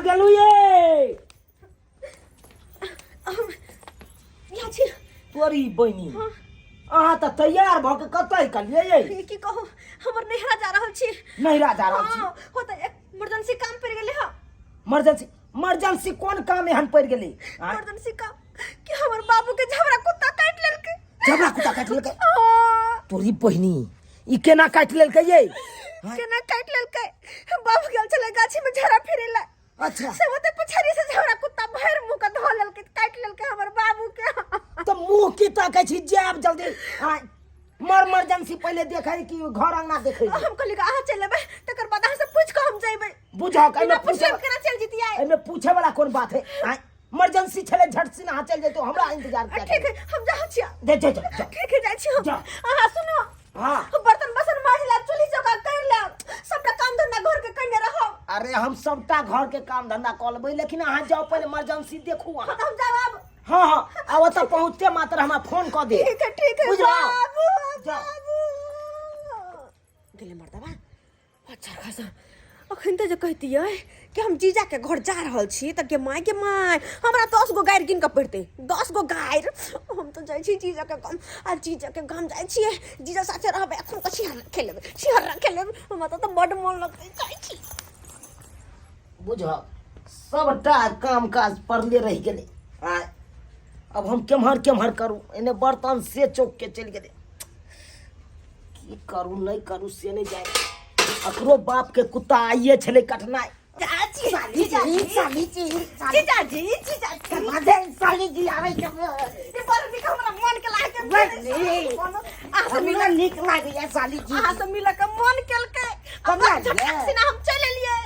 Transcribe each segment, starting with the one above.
कहाँ गेलू ये? यहाँ छी। तोरी बहिनी, अहाँ तऽ तैयार भऽ के कतऽ निकलियै ये? ई की कहू, हमर नैहरा जा रहल छी। नैहरा जा रहल छी? हाँ, हो तऽ इमरजेंसी काम पड़ि गेलै हँ। इमरजेंसी? इमरजेंसी कोन काम एहन पड़ि गेलै आँय? इमरजेंसी काम कि हमर बाबू के झबरा कुत्ता काटि लेलकै। झबरा कुत्ता काटि लेलकै? हाँ। तोरी बहिनी, ई केना काटि लेलकै ये? केना काटि लेलकै? बाबू गेल छलै गाछी में झड़ा फिरे ला। से ओते पछाड़ी से झबरा कुत्ता भरि मुंह के धो लेलकै, काटि लेलकै हमर बाबू के। तऽ मुंह की ताकै छी? जायब जल्दी आँय, मर इमरजेंसी पहिले देखै कि घर अंगना देखै? हम कहली कि अहाँ चलि एबै, तकर बाद अहाँ से पूछि कऽ हम जइबै। बुझक, एहिमे बिना पुछले पूछे हम केना चलि जैतियै? एहिमे पूछे वाला कोन बात है आँय? इमरजेंसी छलै, झट सिन अहाँ चलि जैतौ, हमरा इंतजार किया? ठीक है, हम जाइ छियै। दे जा जा जा। ठीक है, जाइ छी हम। जा। अहाँ सुनू। हाँ। बर्तन बासन माज लेब, चूल्ही चौका कर लेब, सबटा काम धंधा घर के कयने रहब। अरे, हम सबटा घर के काम धंधा कऽ लेबै, लेकिन अहाँ जाउ, पहिले इमरजेंसी देखू अहाँ। हम जाउ आब। हाँ, आ ओतऽ पहुँचते मात्र हमरा फोन कऽ दे। ठीक है, ठीक है। बुझलहुँ? बाबू। जाउ। बाबू गेलै मर्दबा। अच्छा खासा अखन तऽ जे कहितियै कि हम जीजाके घर जा रहल छी तऽ गे माय, गे माय, हमरा 10 गो गारि गिन कऽ पड़तै, 10 गो गारि। हम तऽ जाइ छी जीजाके गाम आ जीजाके गाम जाइ छियै, जीजा साथे रहबै, एखन तऽ छिहर खेलेबै, छिहर खेलेबै। हमरा तऽ बड्ड मोन लगतै, जाइ छी। बुझह, सबटा काम काज पड़ले रहि गेलै। आँय, अब हम केम्हर केम्हर करू? एने बर्तन से चौक के चलि गेलै। की करू, नहि करू से नहि जाय। अकरो बाप के कुत्ता आइए छलै कटनाइ। चाची। साली जी, साली जी। जीजाजी, जीजाजी। बाजे साली जी, आबै के। ई बड़ नीक हमरा मन के लागे। बड़ नीक। अहाँ से हमरा मिल नीक लागैया साली जी। अहाँ से मिल के मन केलकै। कमरा झटक लिअ। सिना हम चलि एलियै।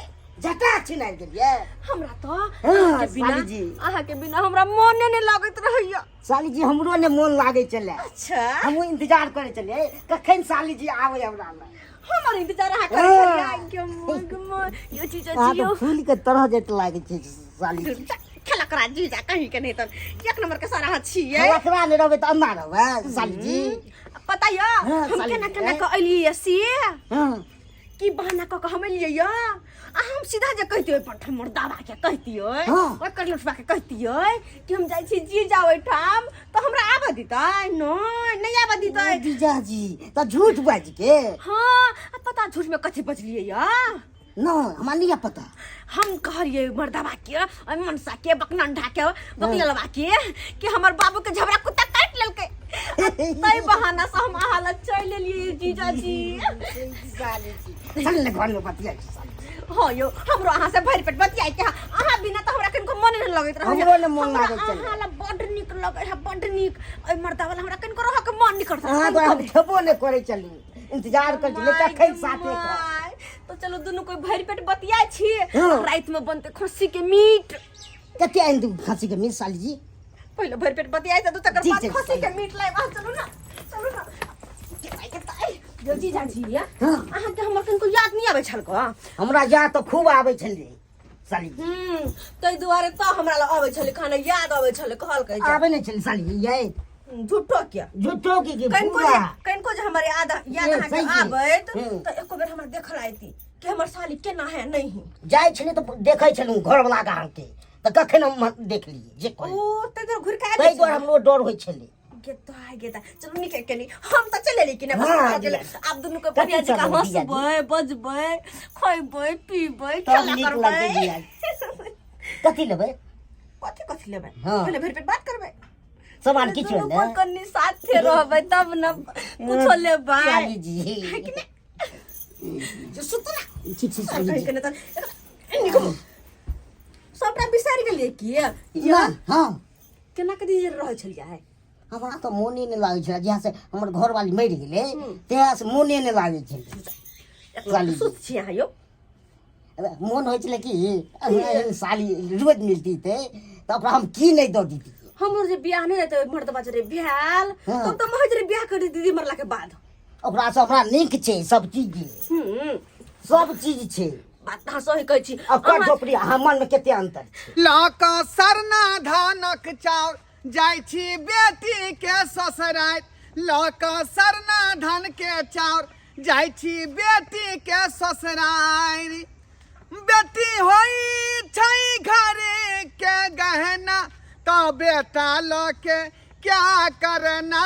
जटा छिनाइ गेलियै। हमरा तऽ हाँ, अहाँके बिना साली जी। अहाँके बिना हमरा मोने नहि लगैत रहैया। साली जी, हमरो ने मोन लागै छलै। अच्छा। हमहूँ इंतजार करै छलियै कखन साली जी आबै हमरा लग। हमर इंतजार अहाँ करै हाँ। छलियै? के मोन के मोन यो जीजा अहाँ जी तऽ यौ। फूल के तरह जेत लागै छै साली जी। खेला करा जीजा कहीं के नहीं तऽ एक नंबर के सारा अहाँ छियै। लकड़ा नहि रहबै तऽ अन्ना रहबै साली जी? पता यऽ हाँ, हम साली केना जी, केना हैं? कऽ एलियै से? हाँ। की बहाना कऽ कऽ हम एलियै यऽ? आ हम सीधा जे कहितियै पर हमर दादा के कहितियै, हाँ। ओहि करलुटवा के कहितियै कि हम जाइ छी जीजा ओहिठाम, तऽ हमरा आबऽ दितै? नहि, नहि आबऽ दितै। जीजाजी तऽ झूठ बाजि के? हाँ, आ पता झूठ में कथी बजलियै यऽ? नहि, हमरा नहि यऽ पता। हम कहलियै मर्दबा के, ओहि मनसा के, बकनंडा के, बकललवा के कि हमर बाबू के झबरा कुत्ता काटि लेलकै। ताहि बहाना से हम अहाँ लग चलि एलियै जीजाजी। साली जी, चल ने घर में बतियाइ छी साली जी। हाँ यौ, हमरो अहाँ से भरि पेट बतियाइ के। अहाँ बिना तऽ हमरा कनिको मन नहि लगैत रहै। हमरो ने मोन लागै छलै। अहाँ लग बड्ड नीक लगै है, बड्ड नीक। एहि मर्दा वाला हमरा कनिको रहऽ के मन नहि करत। अहाँ तऽ हम खेबो नहि करै छली, इंतजार करै छली माय कखन गे साथे खाउ। माय। तो चलू, दुनू कोई भरि पेट बतियाइ छी। हाँ। राति में बनते खस्सी के मीट। कते आनि दू खस्सी के मीट साली जी? पहिले भरि पेट बतियाइ तऽ तकर ठीक बाद छै, खस्सी के साली। मीट लाइब। अहाँ चलू ना, चलू ना। के ताई, के ताई यो जीजाजी। हाँ। अहाँके हमर कनिको याद नहि आबै छल क? हमरा याद तऽ खूब आबै छलै साली जी। ताहि दुआरे तऽ हमरा लग अबै छलै खाना, याद अबै छलै कहलकै जे। आबै नहि छलै साली जी यै। झूठो के। झूठो की कनिको पूरा जे, कनिको जे हमर याद याद ए, अहाँके सही छै। आबैत हम्म। तऽ एको बेर हमरा देखल आयती कि हमर साली केना है नहीं है। जाइ छलियै तऽ देखै छलहुँ घरवला के अहाँके, तऽ कखन हम देख लियै जे करी। ओ ताहि दुआरे घुरि कऽ ताहि आबि दुआरे हमरो डर होइ छलै। गेता गेता, चलू नीके केली, हम तऽ चलि एली कि नहि? बस हाँ, भऽ गेलै। जीजा। आब दुनू के कथी बढ़िया जकाँ सब जीजा जी? हँसबै, बजबै, खैबै, पीबै, तब खेला नीक करबै। लगतै जीजा। कथी लेबै? कथी कथी लेबै? हाँ। पहिले भरि पेट बात करबै। सामान किछु दुनू ने कोइ कनि साथे रहबै तब ने कुछो लेबै। साली जी। है कि नहि? सुतू ना। ठीक छै साली कहीं जी। के नहि तऽ एन्नी घुमू। सबटा बिसरि गेलियै की? ना, हाँ। केना के दिन रहै छलियै? हमरा तऽ मोने नहि लागै छलै, जहिया से हमर घरवाली मरि गेलै तहिया से मोने नहि लागै छलै साली जी। सुत छी अहाँ यौ। मोन होइ छलै कि एहन साली रोज मिलती तऽ ओकरा हम की नहि दऽ दितियै। हमर जे बियाह नहि रहतै मर्दबा जे भेल, हाँ। तब तऽ महज रे बियाह कर दीदी मरला के बाद। ओकरा से हमरा नीक छै सब चीज। सब चीज छै। बात तऽ अहाँ सही कहै छी। ओकर झोपड़ी आ हमर मे कते अंतर छै। लऽ कऽ सरना धानक चाउर जाइ छी बेटी के ससुरारि, लऽ कऽ सरना धान के चाउर जाइ छी बेटी के ससुरारि। बेटी होइ छै तो बेटा लऽ के क्या करना,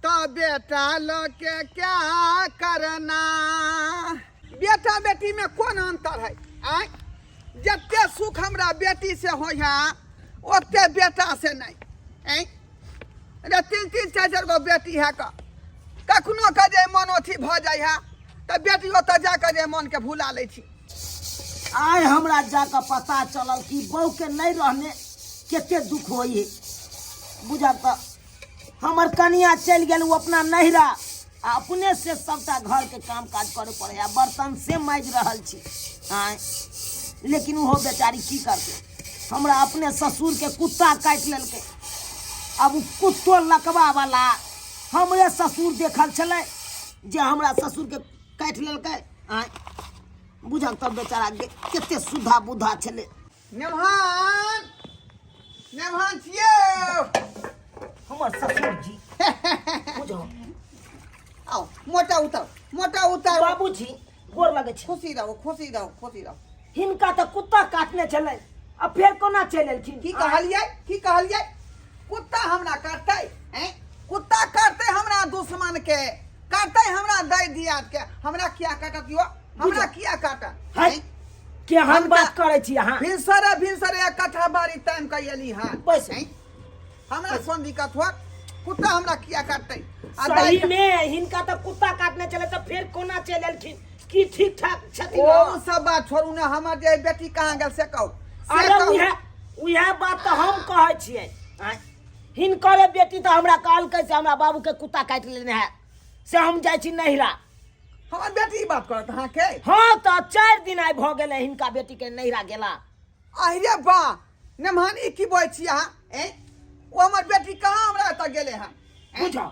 तो बेटा लऽ के क्या करना। बेटा बेटी में कोन अंतर है? आय जते सुख हमरा बेटी से होइ है ओते बेटा से नहीं। आय रे तीन तीन चारि चारि गो बेटी है का, कखनो के जे मन अथी भऽ जाइ है तऽ बेटी ओतऽ जाकऽ जे मनके भुला लै छी। आइ हमरा जाकऽ पता चलल कि बहूके नहि रहने कते दुख होइ है। बुझल तऽ हमर कनिया चलि गेल ओ अपना नैहरा, आ अपने से सबटा घरके काम काज करे पड़े आ बर्तन से माजि रहल छी। आँय लेकिन ओहो बेचारी की करतै, हमरा अपने ससुरके कुत्ता काटि लेलकै। आब ओ कुत्तो लकवा वाला हमरे ससुर देखल छलै जे हमरा ससुरके काटि लेलकै। आँय बुझल तब बेचारा कते सुधा बुधा छलै। नेमहान, नेमहान छियै हमर ससुर जी। बुझल आओ मोटा उतार, मोटा उतार। बाबूजी गोर लगै छै। खुशी रहू, खुशी रहू, खुशी रहू। हिनका तऽ कुत्ता काटने छलै आ फेर कोना चलि एलखिन? की कहलियै, की कहलियै? कुत्ता हमरा काटतै? हैं? कुत्ता काटतै हमरा दुश्मन के, काटतै हमरा दै दियाद के, हमरा किया काटत यो? हमरा किया काटत? है, केहन हम बात करै छी अहाँ? भिनसरे भिनसरे एक कट्ठा बाड़ी तामि कऽ एली हँ। बैस। हैं? हमरा कोन दिक्कत होत? कुत्ता हमरा किया काटतै? आ सही दाइ- में हिनका तऽ कुत्ता काटने छलै तऽ फेर कोना चलि एलखिन? की ठीक ठाक छथिन? ओ सब बात छोड़ू ने, हमर जे बेटी कहाँ गेल से कहू, से अरे कहू। उएह उएह बात तऽ हम कहै छियै। आँय, हिनकरे बेटी तऽ हमरा कहलकै से हमरा बाबूके कुत्ता काटि लेने है, से हम जाइ छी नैहरा। हमर बेटी ई बात करत अहाँके? हँ तऽ 4 दिन आइ भऽ गेलै हिनका बेटीके नैहरा गेला। अरे बा नेमहान, ई की बजै छी अहाँ? ए ओ हमर बेटी कहाँ हमरा एतऽ गेलै हन? बुझऽ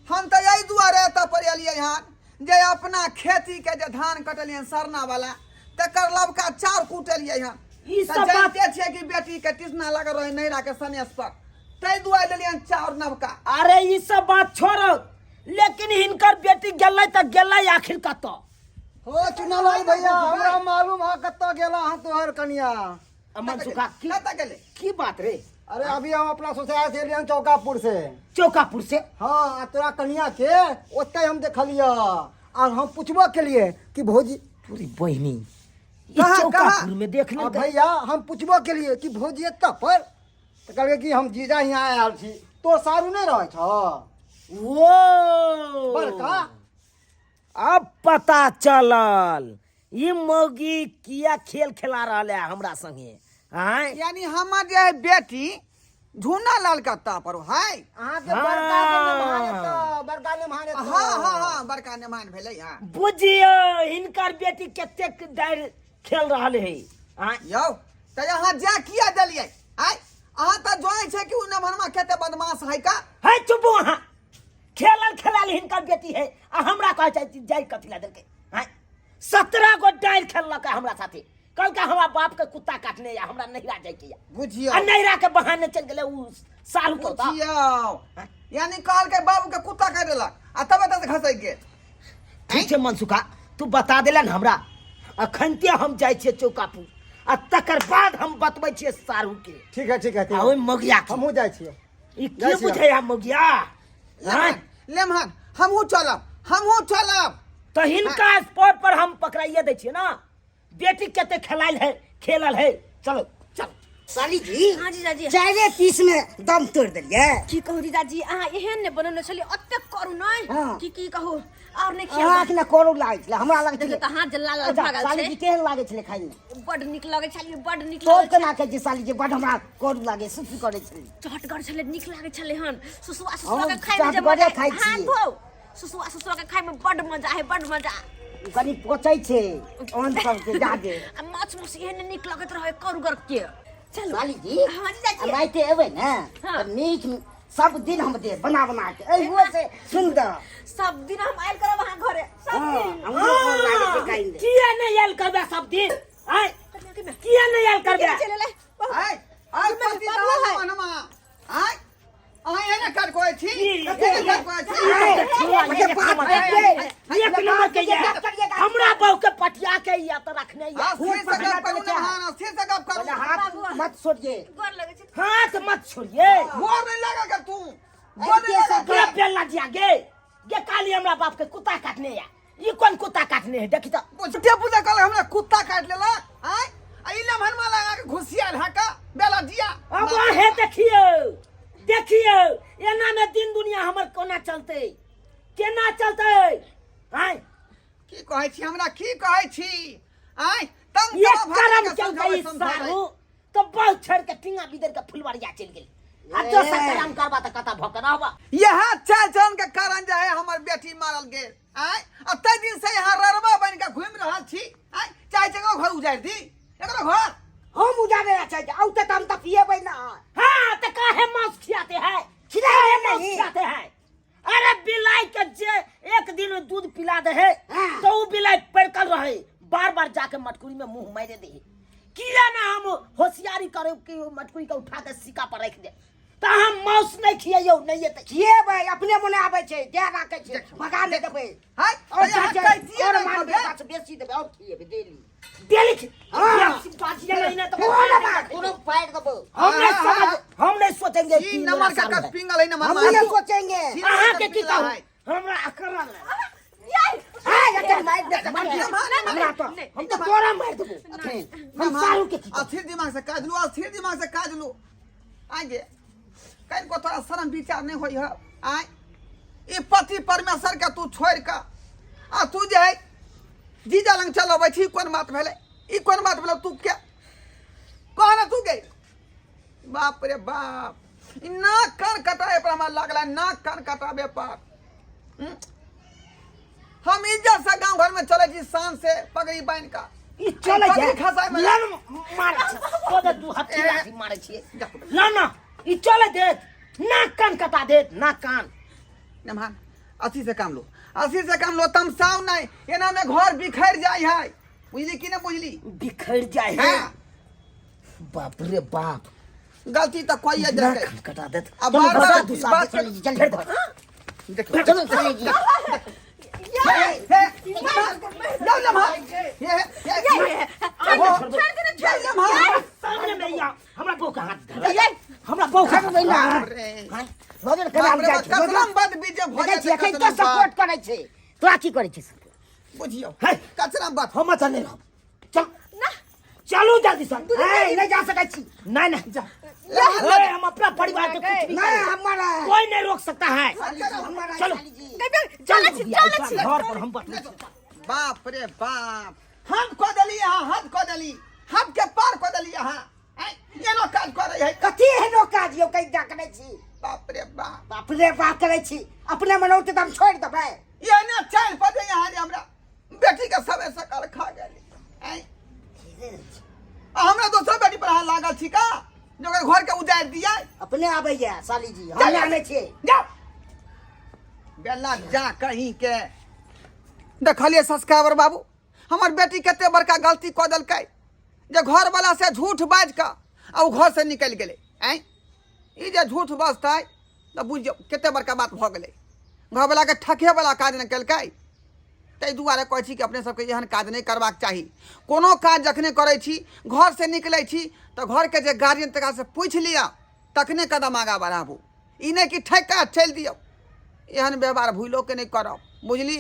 हम तऽ एहि दुआरे एतऽ पर एलियै हन जे अपना खेती के जे धान कटलियै हन सरना वाला, तकर लबका चाउर कुटलियै हन। ई तऽ सब बात जानिते छियै कि बेटी के टिसना लागल रहै नैहरा के सनेस पर, ताहि दुआरे लेलियै हन चाउर नबका। अरे ई सब बात छोड़ो, लेकिन हिनकर बेटी गेलै तऽ गेलै आखिर कतऽ? हो चुनालाल भैया, हमरा मालूम है कतऽ गेला हन तोहर कनिया। अमन सुखा की कतऽ गेलै? की बात रे? अरे अभी हम अपना ससुराल से एलियन चौकापुर से। चौकापुर से? हाँ, आ तोरा कनिया के ओतै हम देखलियै और हम पूछबो केलिए कि भौजी तोरी बहिनी ई कहाँ, चौकापुर कहाँ? में देख आ लेलकै। भैया हम पूछबो केलिए कि भौजी एतऽ पर, तऽ कहलकै कि हम जीजा हियाँ आयल छी। तोर सारू नहि रहै छौ? वो बड़का। अब पता चलल ई मौगी किया खेल खेला रहल है हमरा संगे। आँय यानी हमर जे है बेटी झूना लाल कत्ता पर है। अहाँके बड़का के नेमहान एतऽ, बड़का नेमहान एतऽ। हाँ हाँ हाँ, बड़का नेमहान भेलै। हाँ बुझियौ हिनकर बेटी कतेक डारि खेल रहल है। आँय यौ तऽ अहाँ जा किया देलियै? आँय अहाँ तऽ जानै छै कि ओ नेमहनमा कते बदमाश है का। है चुपू अहाँ, खेलल खेलाल हिनकर बेटी है आ हमरा कहै छै जाय कथी ला देलकै। आँय 17 गो डारि खेललकै हमरा साथे, कहलकै हमरा बाप के कुत्ता काटने या हमरा नैहरा जाय के या। बुझियौ। आ नैहरा के बहाने चलि गेलै उ सारू के ओतऽ। बुझियौ, यानी कहलकै बाबू के कुत्ता काटि देलक आ तब एतऽ से घसकि गेल। ठीक छै मनसुखा, तू बता देलन हमरा, अखनते हम जाइ छियै चौकापुर आ तकर बाद हम बतबै छियै सारू के। ठीक है, ठीक है, ठीक आ है। ओहि मगिया के। हमहूँ जाइ छियै। ई की जाइ छियै। बुझैया मगिया? आँय? लेमहन, हमहूँ चलब, हमहूँ चलब। तऽ हिनका स्पॉट पर हम पकड़ाइए दै छियै ना, बेटी कते खेलायल है, खेलल है। चलो चल। साली जी। हाँ जीजाजी। चारे पीस में दम तोड़ देलियै। की कहू जीजाजी, अहाँ एहन ने बनौने छलियै, ओतेक करू नहि हाँ। की की कहू और नहि खियाब। अहाँके ने करू लागै छलै, हमरा लागै देखियौ छलै। तऽ हाथ जे लाल लाल अच्छा, भऽ गेल साली छै। जी केहन लागै छलै खाइमे? बड नीक लगै छलै, बड नीक तोर लगै केना कहै छी साली जी, बड हमरा करू लागै, सुसु करै छलै। चहटगर छलै, नीक लागै छलै हन। सुसुआ सुसुआ हम के खाइमे जे चहटगरे मजा खाइ हाथ छियै। धो, सुसुआ सुसुआ के खाइमे बड मजा है, बड मजा। कनि पोचै छै अन्न सबके जादे। आ माछ मांस एहन नीक लगैत रहै करुगर के। चलू। साली जी, हाँ जीजाजी। आ राति एबै ने हाँ। तऽ नीक सब दिन हम देब बना बना के, एहिओ से सुन्दर। सब दिन हम आयल करब अहाँ घरे, सब हाँ, दिन। हमरो मोन लागै छै खाइमे। किया नहि आयल करबै सब दिन? आँय? किया नहि आयल करबै? चलि एलै। आँय, आँय, पति बाबू दादा है। मनमा। आँय, अहाँ एना कर कोइ छी? ई- एना कर कोइ छी? एक नंबर के ये हमरा बहू के पटिया के या तऽ रखने ये। अस्थिर से गप करू नेमहान, अस्थिर से गप करू। हाथ बाबू है। मत छोड़िए। गोर लगै छै। हाथ मत छोड़िए। गोर नहीं लगा कर तू, गोर नहीं लगा कर। गे बेला जिया गे, गे काली हमरा बाप के कुत्ता काटने या, ई कोन कुत्ता काटने है देखी तो। झूठे पूजा कल हमरा कुत्ता काट लेला। आय आ ई लम्हनमा लगा के घुसियाल है का बेला जिया। अब हे देखियो देखियो, एना में दिन दुनिया हमर कोना चलते, केना चलते? आय की कहै छी हमरा, की कहै छी? आय तंग ये तोरा करम भाई के चलते समझाबै ई समझाबै। सारू तो बहुत छोड़ के टिंगा बिदर के फुलवरिया चल गेल। आ दोसर करम करबा त कता भक रहबा। यह चाल चलन के कारण जे है हमर बेटी मारल गेल। आय आ तै दिन से यहाँ ररबा बन के घूमि रहल छी। आय चाहे जगह घर उजाड़ि दी, एकरो घर हम उजाड़े ला चाहे आउ त हम त पिएबै ना। हाँ त काहे मांस खियाते हैं? खिलाए काहे मांस नहीं। खियाते हैं? अरे बिलाई के जे एक दिन दूध पिला दे है हाँ। तो वो बिलाई परकल रहे, बार बार जाके मटकुरी में मुंह मारे दे। किया ना हम होशियारी करे कि वो मटकुरी के उठा के सिक्का पर रख दे, तो हम मांस नहीं खियाइयो नहीं ये खिएबै, अपने मने आबै छै, दे राखै छै, भगा नहि देबै। हाय, और यहाँ चाचा, कहतियै और नहि मारबै, खबै। बात बेसी देबै, और खिएबै डेली। डेली खि- हाँ। बाजिया नहीं ना तो कोनो बात, कोनो फाड़ देबो। हम नहीं हाँ, समझ, हाँ। हम नहीं सोचेंगे तीन कि मेरा नंबर का सारू है। पिंगल है ना हम मामा। नहीं सोचेंगे। तीन अहाँ नंबर के की पिंगल कहू? है। हमरा अकरा लग। हाय, एकर मारि दे, मार दिया। नहीं, हमरा तो, नहीं, हम तो तोरा मार देबो। अखन। हम सारू के की कहू? अस्थिर दिमाग से काज लू, अस्थिर दिमाग से काज लू। आगे कहीं को थोड़ा शर्म विचार नहीं होई है। आय ई पति परमेश्वर के तू छोड़ के आ तू जे है जीजा लंग चल अबै छी, कोन बात भेलै? ई कोन बात भेलै? तू के कह ना तू गे। बाप रे बाप, ई नाक कान कटाए पर हमरा लागल है, नाक कान कटाबे पर। हम इज्जत से गांव घर में चले छी शान से पगड़ी बांध के। ई चले पगड़ी जाए। खसाय में। लन मारे छै। सोझे दू हत्थी ए। लाठी मारे छियै। ना ना ई चले देत, नाक कान कटा देत, नाक कान। नमहान अथी से काम लो, अथी से काम लो, तमसाव नहीं, एना में घर बिखर जाय है, बुझली कि ना बुझली? बिखर जाय है। हाँ। बाप रे बाप, गलती तो कोई है नाक जाके। कान कटा देत। अब चलो, बार बसा बार दू बात साल, कर- चल, फेर दे। देखो। चलो, चलो जी। हे, हे, जाओ लम्हा। हे, हे, हे। जाओ लम्हा। सामने में या हमरा बहू के हाथ धर, हमरा बहू के हाथ धर। बाप रे। भोजन करा बाप रे जाइ बाप, छै। कसरम बद बीजे भऽ देखै जाइ छी, छै, एखन तो कसरम बद। सपोर्ट करै छै। तोरा की करै छै सपोर्ट? बुझियौ, हे। कचरा बद। हम अच्छा नहीं रहब। चल चलू जल्दी से। ए, नहि जा सकै छी। नहीं नहीं जा। ए, हम अपना परिवार के कुछ भी नहि, करें। हमर कोई नहीं रोक सकता है। हमर चलो। साली जी। चल चलै छी, चलै छी। घर पर हम बैठे छी। बाप रे बाप, हम कऽ देली अहाँ, हद कऽ देली, हद के पार कऽ देली अहाँ। आँय, एनो काज करै है। कथी एहनो काज यौ कहि जा करै छी? बाप रे बाप, बाप रे बाप करै छी। अपने मनौते तऽ हम छोड़ि देबै। एहने चालि पर जे अहाँ जे हमरा बेटी के सबे सकल खा गेली। आँय, आ हमरा दोसर बेटी पर अहाँ लागल छी का, जे ओकर घर के उजाड़ि दियै? अपने आबैया साली जी, हम नहि आनै छियै। जाओ बेला जा कहीं के। देखलियै सब्सक्राइबर बाबू, हमर बेटी कते बड़का गलती कऽ देलकै जे घरवला से झूठ बाजि कऽ आ ओ घरसँ निकलि गेलै। आँय, ई जे झूठ बजतै तऽ बुझियौ कते बड़का बात भऽ गेलै। घरवलाके ठकेवला काज नहि केलकै। ताहि दुआरे कहै छी कि अपने सबके एहन काज नहि करबाक चाही। कोनो काज जखने करै छी, घरसँ निकलै छी, तऽ घरके जे गार्जियन तकरासँ पूछि लिअ तखने कदम आगाँ बढ़ाबू। ई नहि कि ठकि कऽ चलि दियौ। एहन व्यवहार भूलोके नहि करब, बुझली?